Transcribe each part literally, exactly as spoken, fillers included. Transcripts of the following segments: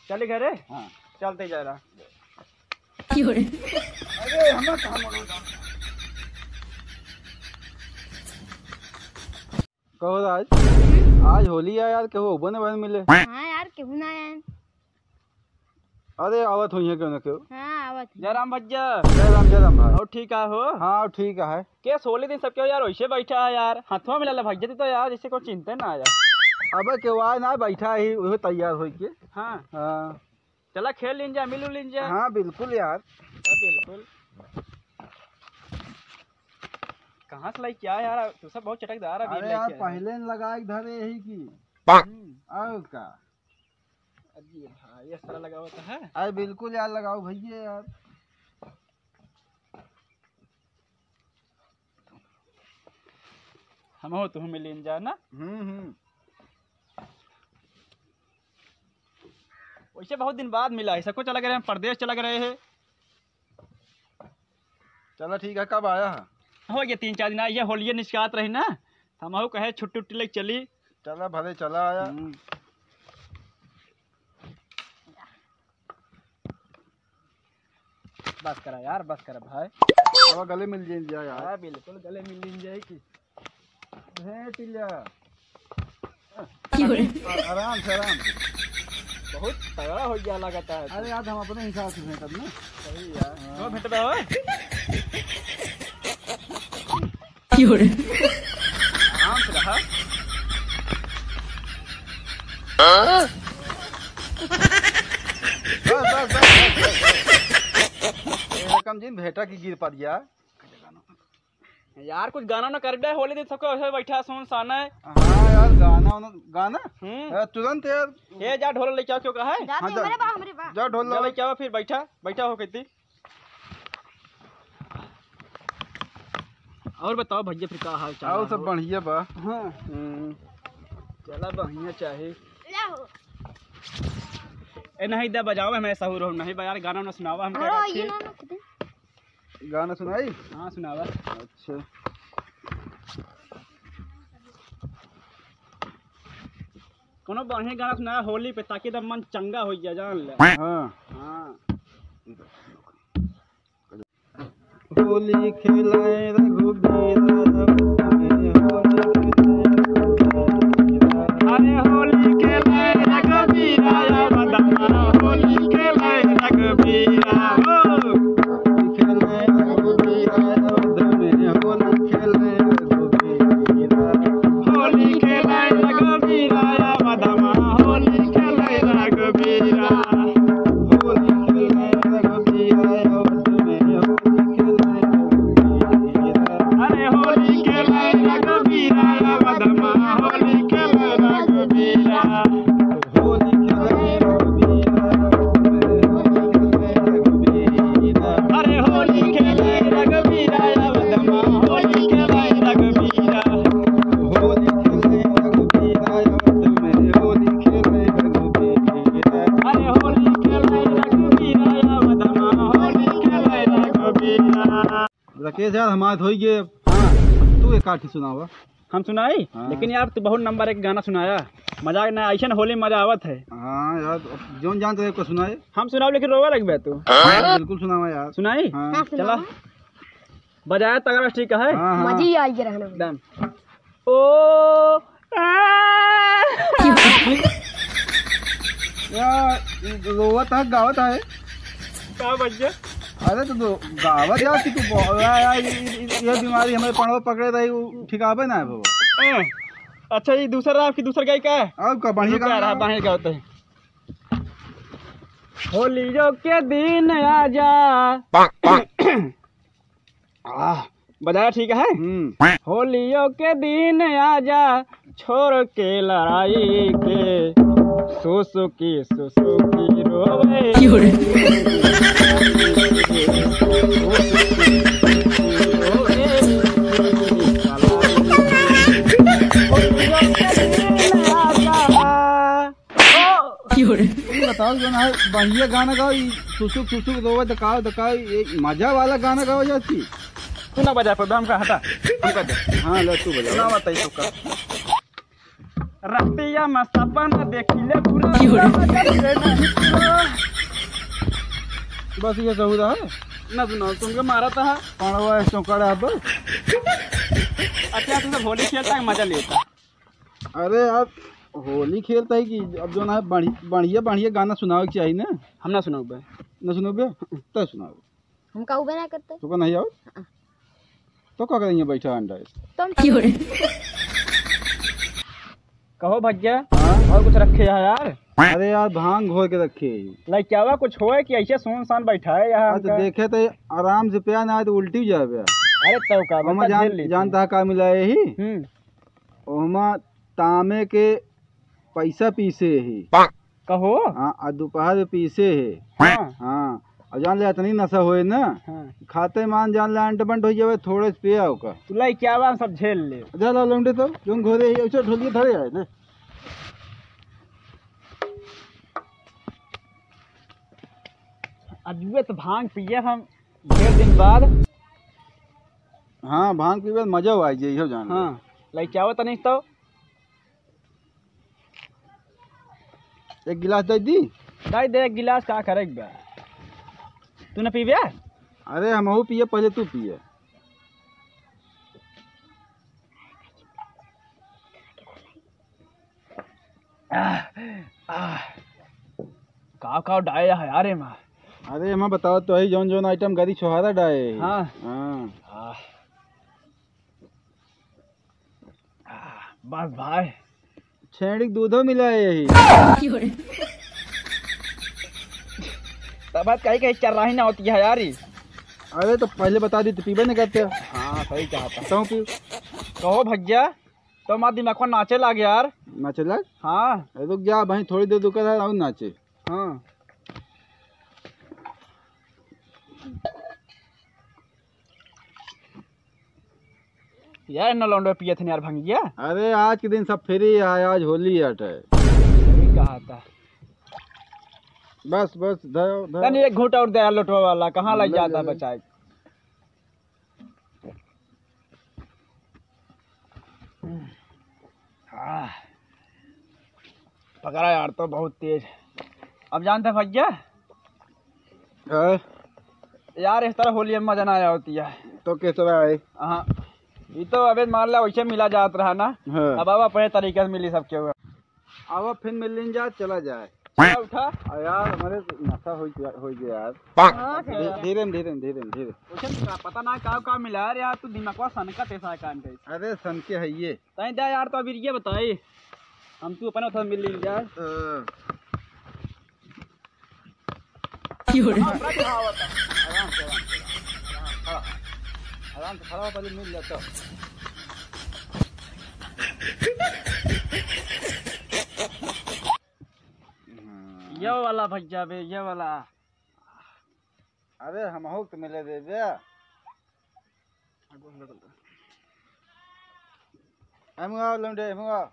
चले घरे? हाँ। चलते जा रहा। क्यों रे? अरे, हमें कहाँ मरो जाओ? कहो राज, आज होली है यार, केहू अउबे न भए मिले। हाँ यार, केहू ना आए। अरे, आवत होइहैं केहू ना केहू। हाँ, आवत हैं। जय राम भैया। जय राम, जय राम भाई। और ठीक है हो? हाँ, ठीक है। के होली दिन सबके यार वैसे बैठा है यार, हथवा मिला ले भैया, तू तो यार जैसे कोई चिंता ना आया। अबे केहू आए ना, बैठा ही, उहे तैयार होई के। हाँ। हाँ। चला खेल लीन जा, मिल लीन जा। हाँ, बिल्कुल यार। हाँ, बिल्कुल। कहाँ से लाई क्या यार, तू सब बहुत चटकदार है, अरे यार, पहले न लगा के धरे यही की। हम्म। और का? अरे भाई, ये सारा लगावा तो है। अरे बिल्कुल यार, लगाओ भैया यार। हम हो, तू मिल लीन जा ना। हम्म, हम्म। वैसे बहुत दिन बाद मिला है, सबको चला गए हैं, परदेस चला गए हैं। चला ठीक है, कब आया है? हो गया तीन चार दिन, आइए होलिये निस्कात रही ना, हमहू कहे छुट्टी उट्टी लेके चली। चला भले चला आया। हम्म। बस करा यार, बस करा भाई। अब गले मिल जाए जा यार। हाँ, बिल्कुल गले मिल जाए कि। भेंट लिया। क्यों रे? आ-, आराम से, आराम से। बहुत तगड़ा हो गया लगाता है। अरे यार, हम अपने हिसाब से भेंटब ना। सही यार। हाँ। दो भेंट बा हो। क्यों रे? आराम से रहा। बस, बस, बस, बस, बस। ए, रकम जिन भेंटा की गिर पड़ गया। यार, कुछ गाना ना कर दे, होली दिन सबको ऐसे बैठा सुन साना है। हाँ यार, गाना वाना, गाना? हम्म। यार, तुरंत यार। ये जा ढोल लेके आओ, क्यों कहा है? जा हाँ, तू जा। हमरे बा, हमरे बा। जा ढोल जा लाओ। लेके आओ, फिर बैठा, बैठा हो कहती। और बताओ भैया, फिर का हाल चाल और है सब हो? बढ़िया बा। हाँ। हम्म। चला बढ़िया चाहे। ले हो। ए नहीं दे बजाओ, हमें सहूर हो नहीं बा यार, गाना ना सुनावा हमके हाँ, रखे। ये ना, ना, खुदे। गाना सुनाई? हाँ, सुनावा। अच्छा। कोनो बढ़िया गाना सुनावा होली पे, ताकि एकदम मन चंगा हो जाए, जान ले। हाँ। हाँ। होली खेले रघुबीरा, होली खेले रघुबीरा। अरे होली खेले रघुबीरा, या बदमा, होली खेले रघुबीरा, हो। होली खेले रघुबीरा, या बदमा, होली खेले रघुबीरा। होली खेले रघुबीरा, या बदमा, होली खेले रघुबीरा। होली खेले रघुबीरा, या बदमा, होली खेले रघुबीरा। अरे होली खेले रघुबीरा, या बदमा, होली खेले रघुबीरा। होली खेले रघुबीरा, अरे होली खेले रघुबीरा, या बदमा, होली खेले रघुबीरा। होली खेले रघुबीरा, या बदमा, होली खेले रघुबीरा। अरे होली खेले रघुबीरा, या बदमा, होली खेले रघुबीरा। राकेश यार, हमारे तो होई गए। हाँ। तू एक आठी सुनावा। हम सुनाई? हाँ। लेकिन यार, तू बहुत नंबर एक गाना सुनाया, मजाक ना, ऐसे ना होली में मजा आवत है। हाँ यार, अब जौन जानते हैं को सुनाए। हम सुनाओ, लेकिन रोवे लगबे तू। हाँ, बिल्कुल सुनावा यार। सुनाई? हाँ। हाँ, चला। सुनावा। बजाया तगड़ा, ठीक है? हाँ, हाँ। मजा ही आ गया रहना। Done। ओ, आ। यार, रोवत है, गावत है। का बन गया? अरे तो दो, गावत यार कि तू बो-, यार, यार, ये, ये, ये बीमारी हमारे पड़वा पकड़े रही, वो ठिकाबे ना है बाबा। हाँ। अच्छा, ये दूसरा आपकी दूसरा गाय का है? और का बढ़िया रुक यार, गाना। हाँ, बढ़िया गावत है। होलियो के दिन आजा। आह, बजाया ठीक है? हम्म। होलियो के दिन आजा, छोड़ के लड़ाई के, सुसुकी सुसुकी रोवे। क्यों रे? होलियो के दिन आजा। क्यों रे? ये बताओ, जो ना बढ़िया गाना गाओ, ये सुसुक सुसुक रोवे दकाओ दकाओ, ये मजा वाला गाना गाओ जाती। तू ना बजा पाबे, हमका हटा, हमका दे। हाँ, ले तू बजा। ना बताई तो का। रतिया में सपना देखी ले पूरा, क्यों रे? पूरा, पूरा। बस ये सहूर है। ना सुनाओ, तुमके मारा था। पड़वा है चौकड़ा अब। अच्छा, तू तो होली खेलता है, मजा लेता। अरे यार, होली खेलता है कि अब जो ना बढ़ि-, बढ़िया, बढ़िया गाना सुनावे के चाहिए ना। हम ना सुनाओ बे। ना सुनाओ बे? तय सुनाओ। हम कहबे ना करते। तो का नहीं आओ? हाँ। तो का करेंगे बैठा अंडा है? तुम क्यों रे? कहो भैया, हाँ? और कुछ रखे हैं यार? अरे यार, भांग घोर के रखे हैं। लाइक क्या हुआ, कुछ होए कि ऐसे सुनसान बैठा है यहाँ अच्छा, हमका? देखे तो आराम से पिया ना, तो उल्टी जावे। अरे तो का, ओमा बता, जान, झेल लेते जानता हैं। है का मिला यही? हम्म। ओमा तामे के पैसा पीसे ही। कहो? हाँ, आ दोपहर में पीसे है। हाँ। हाँ, और जान ले इतनी नशा होए ना, हाँ। खाते मान जान ले अंट बंट हो जावे, थोड़े से पिया ओका। तू लाई क्या बा, सब झेल ले। जा ला लौंडे तो, जोन घोरे ही, उसे ढोलिए धरे आए, ले। अजुए तो भांग पिए हम ढेर दिन बाद। हाँ, भांग पीबे तो मजा आ जाई, इहो जान ले। हाँ, लाई क्या बा तनी तो। एक गिलास दे दी। दे दे एक गिलास, का करे बा? तू ना पीबे? अरे हमहू पिए, पहले तू पिए। आह, आह। का का डाए है यार एमा? अरे एमा बताओ तो, ही जौन जौन आइटम गरी छोहारा डाए है। हाँ। हाँ। आह। आह, बस भाई। छेड़ी के दूधो मिला है यही। तब बात कहीं कहीं चर्राही ना होती है यार ई। अरे तो पहले बता दी तो पीबे नहीं करते। हाँ, सही कहा था। तो पी। कहो भैया, तो हमारा दिमाग को नाचे लाग यार। नाचे लाग? हाँ। अरे रुक जा भाई, थोड़ी देर रुका था और नाचे। हाँ। यार, न लौंडो पियत हन यार भंगिया। अरे, आज के दिन सब फ्री है, आज होली अटे। सही कहा था। बस, बस, धरो, धरो। तनी एक घूंट और दे यार, लोटवा वाला, कहाँ हाँ, लग ले जाता ले। बचाए? आह, पकड़ा यार, तो बहुत तेज। अब जानते भैया, हाँ? यार, इस तरह होली में मजा ना आया होती है। तो किस तरह आए? हाँ, ये तो अबे मान ला वैसे मिला जात रहा ना। हाँ। अब, अब अपने तरीके से मिली सबके हुए। अब फिर मिल लीन जा, चला जाए। चला उठा। आ यार, हमारे नशा हो गया, हो गया यार। हाँ, धीरे, धीरे, धीरे, धीरे। वैसे पता ना का, का मिला यार, तू दिमागवा सनका तेसा कान के। अरे, सनके है ये। तैं दे यार, तो अभी ये बताई, हम तू अपने उधर मिल लीन जाए। हाँ। क्यों रे? हाँ, बड़ा क्या होता? आराम से, आराम से, आराम से, हाँ, हाँ। आराम से खड़ा हो, पहले मिल लेता। हाँ। ये वाला भैया बे, ये वाला। अरे, हमहू के तो मिले दे बे। एमगा लौंडे, एमगा।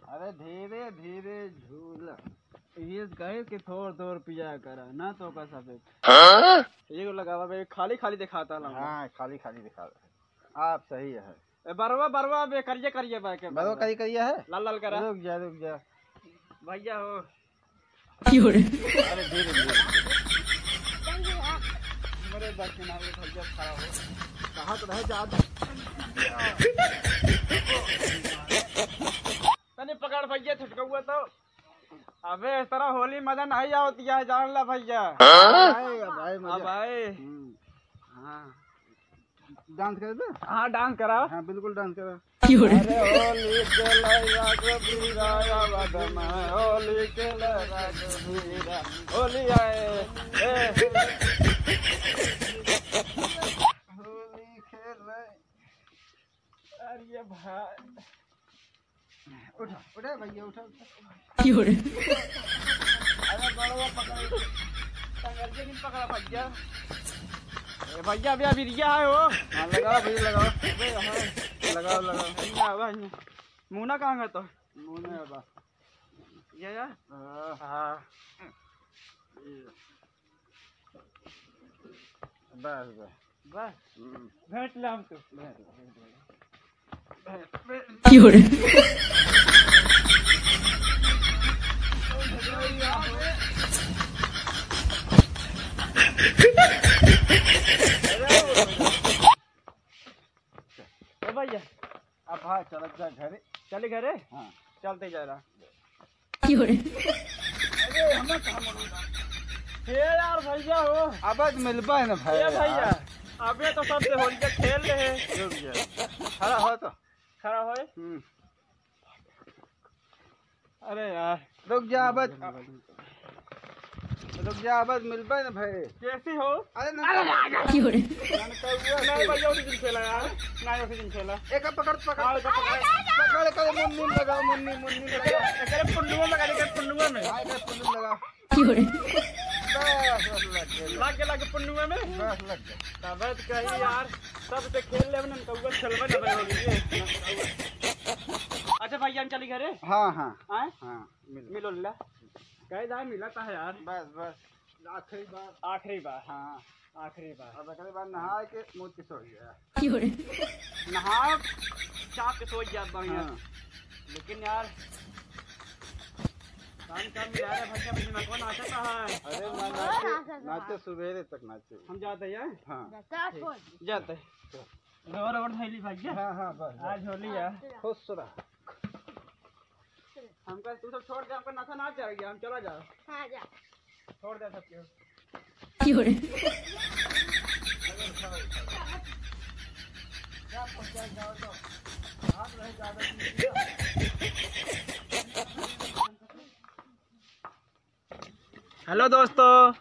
अरे धीरे धीरे झूला। ये कहे कि थोड़ थोड़ पिया करा, ना तो का सफेद। हाँ? एगो लगावा बे, खाली खाली दिखाता ला। हाँ, खाली खाली दिखाता। आप सही है। ए, बरवा, बरवा बे, करिया करिया बा के बरवा बरवा। करिया करिया है? लाल लाल करा। रुक जा, रुक जा। भैया हो। क्यों रे? अरे, धीरे, धीरे। मेरे बस के नाम ले भैया खड़ा हो। कहाँ तो रह जा। तनी पकड़ भैया, छटका हुआ तो। अबे, इस तरह होली मजा नहीं आवत है, जान ला भैया। हाँ? भाई, भाई, मजा। अब भाई। हम्म। हाँ। डांस कर दे। हाँ, डांस करा। हाँ, बिल्कुल डांस करा। क्यों रे? अरे होली खेले रघुवीरा, अवध में होली खेले रघुवीरा, होली आए, ए। होली खेले। अरे भाई। उठा, उठा भैया, उठा, उठा। क्यों रे? अरे बड़वा पकड़, पकड़ के नहीं पकड़ा भैया। ए भैया, अभी, अभी रिया है वो। हाँ, लगाओ भैया, लगाओ। अबे, हाँ। लगाओ, लगाओ। नहीं आवा है। मुना कहाँ गया तो? मुना है बा। ये यार? हाँ। हाँ। ये। बस, बस। बस? हम्म। भेंट ले हम तो। भेंट ले, भेंट ले। की हो रे? ए भैया, अब हाँ, चलत जा घरे। चली घरे? हाँ। चलते जा रहा। की हो रे? अरे, हमें कहाँ मरोड़ा? हे यार, भैया हो। अब आज मिलबा है ना भाई ए भैया, यार। अबे तो सबसे होलिया खेल रहे। रुक जा। खड़ा हो तो। खड़ा होए। हम्म। अरे यार। रुक जा, अब। रुक जा, अब मिलबे ना भाई। कैसी हो? अरे ना, ना, ना, ना। की हो रे? ना, ना, कौआ नहीं के। भैया, उसी दिन खेला यार। नहीं, उसी दिन खेला। एक पकड़, पकड़। हाँ, एक पकड़। पकड़, पकड़, मुन्नी में लगा, मुन्नी, मुन्नी में लगा। एकरे पुन्नुआ में लगा, एकरे पुन्नुआ में। हाँ, एकरे पुन्नुआ में लगा। की हो रे? बस, बस लग गया। लग गया, लग गया पुन्नुआ में? बस लग गया। तब तो कही यार, तब तो खेल लेबे ना, कौआ खेलबे ना भाई, होली है। अच्छा भैया, हम चली घरे? हाँ, हाँ। आए? हाँ, मिल। मिलो ला। कह दा, मिला था यार। बस, बस। आखिरी बार। आखिरी बार। हाँ। आखिरी बार। अब एकरे बाद नहाए के मुँह के सो गया। की हो रे? नहा चाप के सो जात बढ़िया। हाँ। लेकिन यार, काम काम में यार, भैया, भैया, मैं कौन नाचता है? अरे, मैं नाचे, नाचे सुबेरे तक नाचे। हम जाते हैं? हाँ। जाते हैं। और, और धैली भैया। हाँ, हाँ, बस, बस। आज होली है। खुश रह। हमका तू सब छोड़ दे, हमका नशा ना चढ़ गया, हम चला जाओ। हाँ, जा। छोड़ दे सब केहू। की हो रे? हेलो दोस्तों,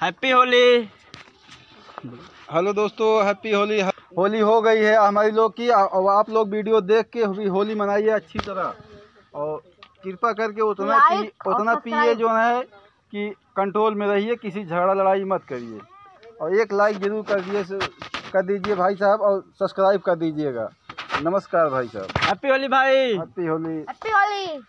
हैप्पी होली। हेलो दोस्तों, हैप्पी होली। होली हो गई है हमारी लोग की। आ-, अब आप लोग वीडियो देख के भी होली मनाइए अच्छी तरह, और कृपा करके उतना like पी-, और उतना पिए subscribe। जो है कि कंट्रोल में रहिए, किसी झगड़ा लड़ाई मत करिए। और एक लाइक जरूर कर दिए, कर दीजिए भाई साहब, और सब्सक्राइब कर दीजिएगा। नमस्कार भाई साहब। हैप्पी होली भाई। हैप्पी होली। हैप्पी होली।